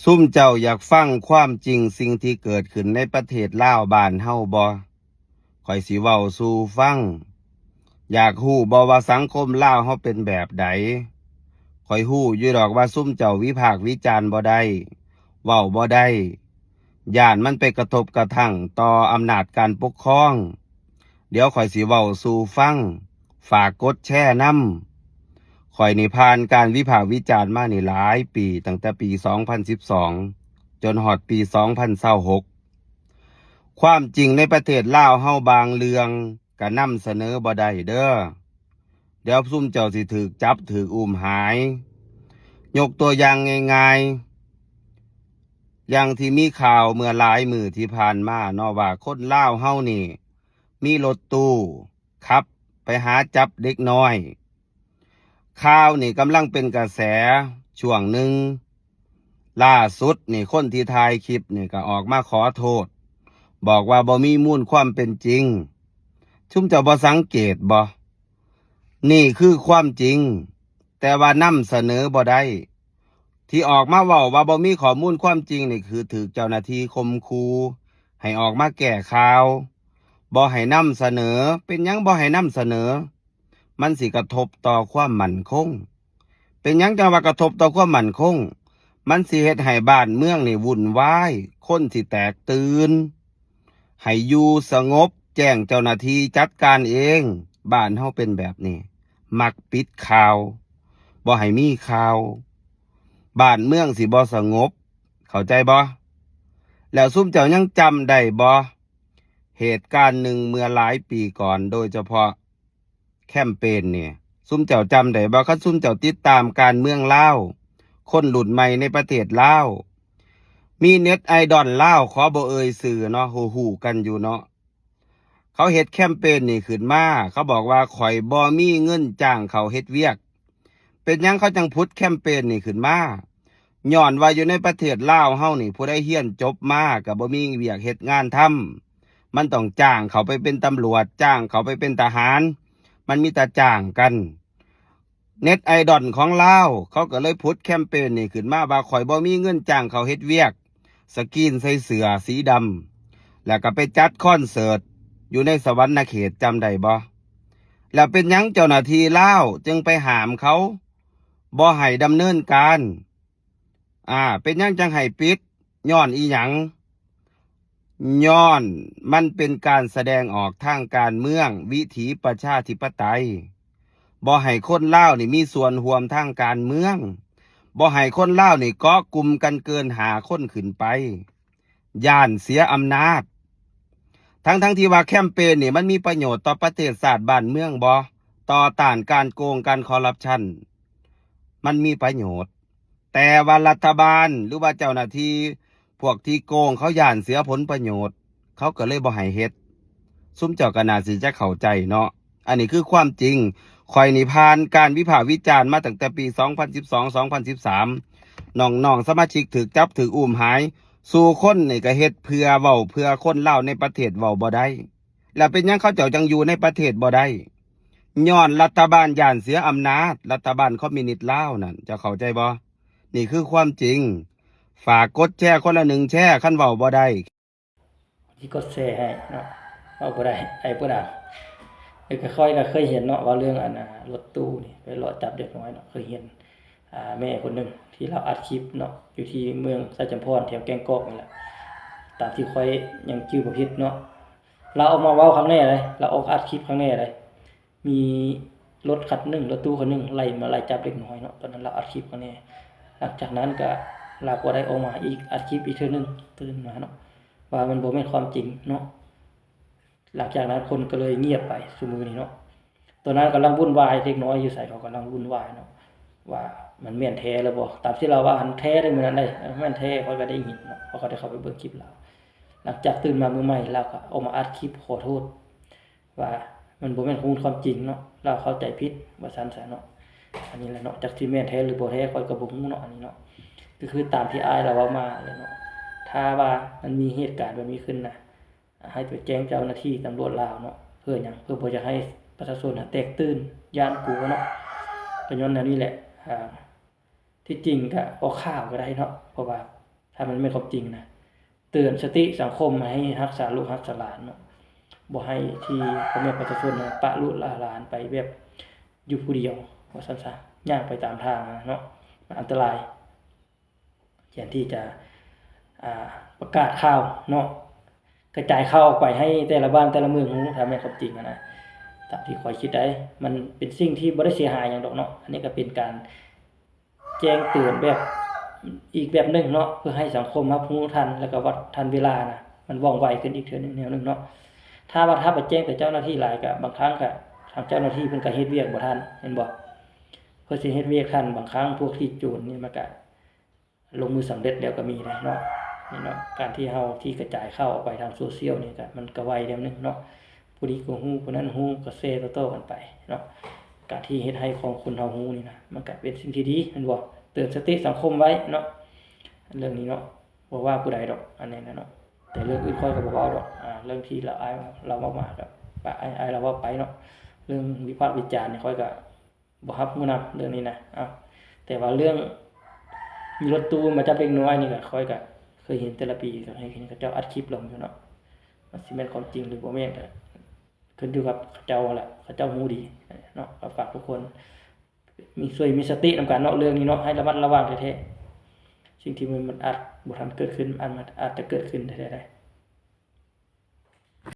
ຊຸມເຈົ້າຢາກຟັງຄວາມຈິງສິ່ງທີ່ເກີດຂຶ້ນໃນປະເທດລາວບ້ານເຮົາບໍ່? ຂ້ອຍຊິເວົ້າສູ່ຟັງ. ຢາກຮູ້ບໍ່ວ່າສັງຄົມລາວເຮົາເປັນແບບໃດ? ຂ້ອຍຮູ້ຢູ່ດອກວ່າຊຸມເຈົ້າວິພາກວິຈານບໍ່ໄດ້, ເວົ້າບໍ່ໄດ້, ຢ້ານມັນໄປກະທົບກະທັ່ງຕໍ່ອຳນາດການປົກຄອງ. ດຽວຂ້ອຍຊິເວົ້າສູ່ຟັງ, ຝາກກົດແຊນຳ. ຂ້ອຍນີ້ຜ່ານການວິພາກວິຈານມານີ້ຫຼາຍປີ, ຕັ້ງແຕ່ປີສອງພັນສິບສອງ ຈົນຮອດປີສອງພັນຊາວຫົກ. ຄວາມຈິງໃນປະເທດລາວເຮົາບາງເລື່ອງກະນຳສະເໜີບໍ່ໄດ້ເດີ້. ດຽວຊຸມເຈົ້າຊິຖືກຈັບຖືກອຸ້ມຫາຍ. ຍົກຕົວຢ່າງງ່າຍໆ ຢ່າງທີ່ມີຂ່າວເມື່ອຫຼາຍມື້ທີ່ຜ່ານມາເນາະ ວ່າຄົນລາວເຮົານີ້ມີລົດຕູ້ຂັບໄປຫາຈັບເດັກນ້ອຍ. ຂ່າວນີ້ກຳລັງເປັນກະແສຊ່ວງໜຶ່ງ. ລ່າສຸດນີ້ຄົນທີ່ຖ່າຍຄລິບນີ້ກໍອອກມາຂໍໂທດ, ບອກວ່າບໍ່ມີມູນຄວາມເປັນຈິງ. ຊຸມເຈົ້າບໍ່ສັງເກດບໍ່? ນີ້ຄືຄວາມຈິງ, ແຕ່ວ່ານຳສະເໜີບໍ່ໄດ້. ທີ່ອອກມາເວົ້າວ່າບໍ່ມີຂໍ້ມູນຄວາມຈິງນີ້ ຄືຖືກເຈົ້າໜ້າທີ່ຂົ່ມຂູ່ໃຫ້ອອກມາແກ້ຂ່າວ, ບໍ່ໃຫ້ນຳສະເໜີ. ເປັນຫຍັງບໍ່ໃຫ້ນຳສະເໜີ? ມັນຊິກະທົບຕໍ່ຄວາມໝັ້ນຄົງ. ເປັນຫຍັງຈັ່ງວ່າກະທົບຕໍ່ຄວາມໝັ້ນຄົງ? ມັນຊິເຮັດໃຫ້ບ້ານເມືອງນີ້ວຸ່ນວາຍ, ຄົນຊິແຕກຕື່ນ, ໃຫ້ຢູ່ສະຫງົບ, ແຈ້ງເຈົ້າໜ້າທີ່ຈັດການເອງ. ບ້ານເຮົາເປັນແບບນີ້, ມັກປິດຂ່າວ, ບໍ່ໃຫ້ມີຂ່າວ. ບ້ານເມືອງຊິບໍ່ສະຫງົບ, ເຂົ້າໃຈບໍ່? ແລ້ວຊຸມເຈົ້າຍັງຈຳໄດ້ບໍ່? ເຫດການໜຶ່ງເມື່ອຫຼາຍປີກ່ອນ, ໂດຍສະເພາະ ແຄມເປນນີ້ ຊຸມເຈົ້າຈຳໄດ້ບໍ່? ຄັນຊຸມເຈົ້າຕິດຕາມການເມືອງລາວ, ຄົນລຸ້ນໃໝ່ໃນປະເທດລາວ, ມີເນັດໄອດອນລາວ, ຂໍບໍ່ເອີ່ຍຊື່ເນາະ, ຮູ້ໆກັນຢູ່ເນາະ. ເຂົາເຮັດແຄມເປນນີ້ຂຶ້ນມາ, ເຂົາບອກວ່າ ຂ້ອຍບໍ່ມີເງິນຈ້າງເຂົາເຮັດວຽກ. ເປັນຫຍັງເຂົາຈັ່ງຜຸດແຄມເປນນີ້ຂຶ້ນມາ? ຍ້ອນວ່າຢູ່ໃນປະເທດລາວເຮົານີ້ ຜູ້ໃດຮຽນຈົບມາກໍບໍ່ມີວຽກເຮັດງານທຳ, ມັນຕ້ອງຈ້າງເຂົາໄປເປັນຕຳຫຼວດ, ຈ້າງເຂົາໄປເປັນທະຫານ, ມັນມີແຕ່ຈ້າງກັນ. ເນັດໄອດອນຂອງລາວ ເຂົາກໍເລີຍຜຸດແຄມເປນນີ້ຂຶ້ນມາວ່າ ຂ້ອຍບໍ່ມີເງິນຈ້າງເຂົາເຮັດວຽກ, ສະກຣີນໃສ່ເສື້ອສີດຳ ແລ້ວກໍໄປຈັດຄອນເສີດຢູ່ໃນສະຫວັນນະເຂດ, ຈຳໄດ້ບໍ່? ແລ້ວເປັນຫຍັງເຈົ້າໜ້າທີ່ລາວຈຶ່ງໄປຫ້າມເຂົາ ບໍ່ໃຫ້ດຳເນີນການ? ອາ ເປັນຫຍັງຈັ່ງໃຫ້ປິດ? ຍ້ອນອີຫຍັງ? ຍ້ອນມັນເປັນການສະແດງອອກທາງການເມືອງ, ວິຖີປະຊາທິປະໄຕ, ບໍ່ໃຫ້ຄົນລາວນີ້ມີສ່ວນຮ່ວມທາງການເມືອງ, ບໍ່ໃຫ້ຄົນລາວນີ້ເກາະກຸ່ມກັນເກີນຫ້າຄົນຂຶ້ນໄປ, ຢ້ານເສຍອຳນາດ. ທັງໆທີ່ວ່າແຄມເປນນີ້ມັນມີປະໂຫຍດຕໍ່ປະເທດຊາດບ້ານເມືອງບໍ່? ຕໍ່ຕ້ານການໂກງ, ການຄໍຣັບຊັນ, ມັນມີປະໂຫຍດ. ແຕ່ວ່າລັດຖະບານ ຫຼືວ່າເຈົ້າໜ້າທີ່ພວກທີ່ໂກງ ເຂົາຢ້ານເສຍຜົນປະໂຫຍດ, ເຂົາກໍເລີຍບໍ່ໃຫ້ເຮັດ. ຊຸມເຈົ້າກໍໜ້າຊິຈະເຂົ້າໃຈເນາະ. ອັນນີ້ຄືຄວາມຈິງ. ຂ້ອຍນີ້ຜ່ານການວິພາກວິຈານມາຕັ້ງແຕ່ປີສອງພັນສິບສອງ ສອງພັນສິບສາມ. ນ້ອງໆສະມາຊິກຖືກຈັບຖືກອຸ້ມຫາຍ. ສູ່ຄົນນີ້ກໍເຮັດເພື່ອເວົ້າ, ເພື່ອຄົນລາວໃນປະເທດເວົ້າບໍ່ໄດ້. ແລ້ວເປັນຫຍັງເຂົາເຈົ້າຈັ່ງຢູ່ໃນປະເທດບໍ່ໄດ້? ຍ້ອນລັດຖະບານຢ້ານເສຍອຳນາດ, ລັດຖະບານຄອມມິວນິດລາວນັ້ນ, ເຈົ້າເຂົ້າໃຈບໍ່? ນີ້ຄືຄວາມຈິງ. ຝາກກົດແຊຄົນລະໜຶ່ງແຊ ຄັນເວົ້າບໍ່ໄດ້. ທີ່ກົດແຊໃຫ້ເນາະ, ເວົ້າບໍ່ໄດ້, ໄອບໍ່ດັງ. ເອີ ກໍຂ້ອຍກໍເຄີຍເຫັນເນາະ ວ່າເລື່ອງອັນ ອ່າ ລົດຕູ້ນີ້ໄປເລາະຈັບເດັກນ້ອຍເນາະ, ເຄີຍເຫັນ ອ່າ ແມ່ຄົນໜຶ່ງທີ່ລາວອັດຄລິບເນາະ ຢູ່ທີ່ເມືອງໄຊຈຳພອນ ແຖວແກ້ງກອກນີ້ແຫຼະ, ຕາມທີ່ຂ້ອຍຍັງຈື່ບໍ່ຜິດເນາະ. ລາວອອກມາເວົ້າຄັກແນ່ເດ້, ລາວອອກອັດຄລິບຄັກແນ່ເດ້. ມີລົດຄັນໜຶ່ງ, ລົດຕູ້ຄັນໜຶ່ງໄລ່ມາໄລ່ຈັບເດັກນ້ອຍເນາະ, ຕອນນັ້ນລາວອັດຄລິບຄັກແນ່. ຫຼັງຈາກນັ້ນກໍ ລາວກໍໄດ້ອອກມາອີກ, ອັດຄລິບອີກເທື່ອໜຶ່ງ, ຕື່ນມາເນາະ ວ່າມັນບໍ່ແມ່ນຄວາມຈິງເນາະ. ຫຼັງຈາກນັ້ນຄົນກໍເລີຍງຽບໄປ ຊຸມື້ນີ້ເນາະ. ຕອນນັ້ນກຳລັງວຸ່ນວາຍ, ເດັກນ້ອຍຢູ່ໃສເຂົາກຳລັງວຸ່ນວາຍເນາະ ວ່າມັນແມ່ນແທ້ຫຼືບໍ່. ຕາມທີ່ລາວວ່າຫັ້ນແທ້ເດ້ມື້ນັ້ນເດ້, ແມ່ນແທ້, ຂ້ອຍກໍໄດ້ຍິນເນາະ, ເພາະຂ້ອຍໄດ້ເຂົ້າໄປເບິ່ງຄລິບລາວ. ຫຼັງຈາກຕື່ນມາມື້ໃໝ່ ລາວກໍອອກມາອັດຄລິບຂໍໂທດ ວ່າມັນບໍ່ແມ່ນຂໍ້ມູນຄວາມຈິງເນາະ, ລາວເຂົ້າໃຈຜິດວ່າຊັ້ນຊະເນາະ. ອັນນີ້ແຫຼະເນາະ, ຈັກຊິແມ່ນແທ້ຫຼືບໍ່ແທ້ ຂ້ອຍກໍບໍ່ຮູ້ເນາະ, ອັນນີ້ເນາະ ກໍຄືຕາມທີ່ອ້າຍລາວເວົ້າມາແຫຼະເນາະ. ຖ້າວ່າມັນມີເຫດການແບບນີ້ຂຶ້ນນະ ໃຫ້ໄປແຈ້ງເຈົ້າໜ້າທີ່ຕຳຫຼວດລາວເນາະ. ເພື່ອຫຍັງ? ເພື່ອບໍ່ຢາກໃຫ້ປະຊາຊົນນະແຕກຕື່ນ, ຢ້ານກົວເນາະ. ກໍຍ້ອນແນວນີ້ແຫຼະ, ອ່າ ທີ່ຈິງກໍອອກຂ່າວກໍໄດ້ເນາະ, ເພາະວ່າ ຖ້າມັນແມ່ນຄວາມຈິງນະ ເຕືອນສະຕິສັງຄົມໃຫ້ຮັກສາລູກຮັກສາຫຼານເນາະ ບໍ່ໃຫ້ທີ່ພໍ່ແມ່ປະຊາຊົນນະປະລູກປະຫຼານໄປແບບຢູ່ຜູ້ດຽວວ່າຊັ້ນຊະ ຍ່າງໄປຕາມທາງເນາະ ມັນອັນຕະລາຍ. ແທນທີ່ຈະ ອ່າ ປະກາດຂ່າວເນາະ ກະຈາຍຂ່າວອອກໄປໃຫ້ແຕ່ລະບ້ານແຕ່ລະເມືອງຮູ້ ຖ້າແມ່ນຄວາມຈິງຫັ້ນນະ ຕາມທີ່ຂ້ອຍຄິດໄດ້ ມັນເປັນສິ່ງທີ່ບໍ່ໄດ້ເສຍຫາຍຫຍັງດອກເນາະ ອັນນີ້ກະເປັນການ ແຈ້ງເຕືອນແບບ ອີກແບບໜຶ່ງເນາະ ເພື່ອໃຫ້ສັງຄົມຮັບຮູ້ທັນ ແລ້ວກະວ່າທັນເວລານະ ມັນວ່ອງໄວຂຶ້ນອີກເທື່ອໜຶ່ງ ແນວໜຶ່ງເນາະ. ຖ້າວ່າ ຖ້າໄປແຈ້ງແຕ່ເຈົ້າໜ້າທີ່ຫຼາຍ ກະບາງຄັ້ງກະ ທາງເຈົ້າໜ້າທີ່ເພິ່ນກະເຮັດວຽກບໍ່ທັນ ແມ່ນບໍ່? ເພື່ອຊິເຮັດວຽກທັນ ບາງຄັ້ງພວກທີ່ໂຈນນີ້ມັນກະລົງມືສຳເລັດແລ້ວກະມີເດ້ເນາະ. ນີ້ເນາະ ການທີ່ເຮົາທີ່ກະຈາຍຂ່າວອອກໄປທາງໂຊຊຽວນີ້ກະ ມັນກະໄວແນວໜຶ່ງເນາະ ຜູ້ນີ້ກະຮູ້ ຜູ້ນັ້ນຮູ້ ກະແຊຕໍ່ໆກັນໄປເນາະ. ການທີ່ເຮັດໃຫ້ຂອງຄົນເຮົາຮູ້ນີ້ນະ ມັນກະເປັນສິ່ງທີ່ດີແມ່ນບໍ່? ເຕືອນສະຕິສັງຄົມໄວ້ເນາະ ເລື່ອງນີ້ເນາະ ບໍ່ວ່າຜູ້ໃດດອກ ອັນນີ້ນະເນາະ. ແຕ່ເລື່ອງອື່ນຂ້ອຍກະບໍ່ເວົ້າດອກ ອາ ເລື່ອງທີ່ລາວ ອ້າຍລາວເວົ້າມາກະ ປະ ອ້າຍລາວເວົ້າໄປເນາະ. ເລື່ອງວິພາກວິຈານນີ້ ຂ້ອຍກະບໍ່ຮັບຮູ້ນຳເລື່ອງນີ້ນະ. ເອົ້າ ແຕ່ວ່າເລື່ອງມີລົດຕູ້ມາຈັບເດັກນ້ອຍນີ້ກະ ຂ້ອຍກະເຄີຍເຫັນແຕ່ລະປີ ກະເຫັນເຂົາເຈົ້າອັດຄລິບລົງຢູ່ເນາະ. ມັນຊິແມ່ນຄວາມຈິງຫຼືບໍ່ແມ່ນ ກະຂຶ້ນຢູ່ກັບເຂົາເຈົ້າຫັ້ນແຫຼະ ເຂົາເຈົ້າຮູ້ດີເນາະ. ກະຝາກທຸກຄົນມີ ຊ່ວຍມີສະຕິນຳກັນເນາະ ເລື່ອງນີ້ເນາະ ໃຫ້ລະມັດລະວັງແທ້ໆ. ສິ່ງທີ່ມັນ ມັນອາດບໍ່ທັນເກີດຂຶ້ນ ອາດ ມັນອາດຈະເກີດຂຶ້ນແທ້ໆໄດ໋.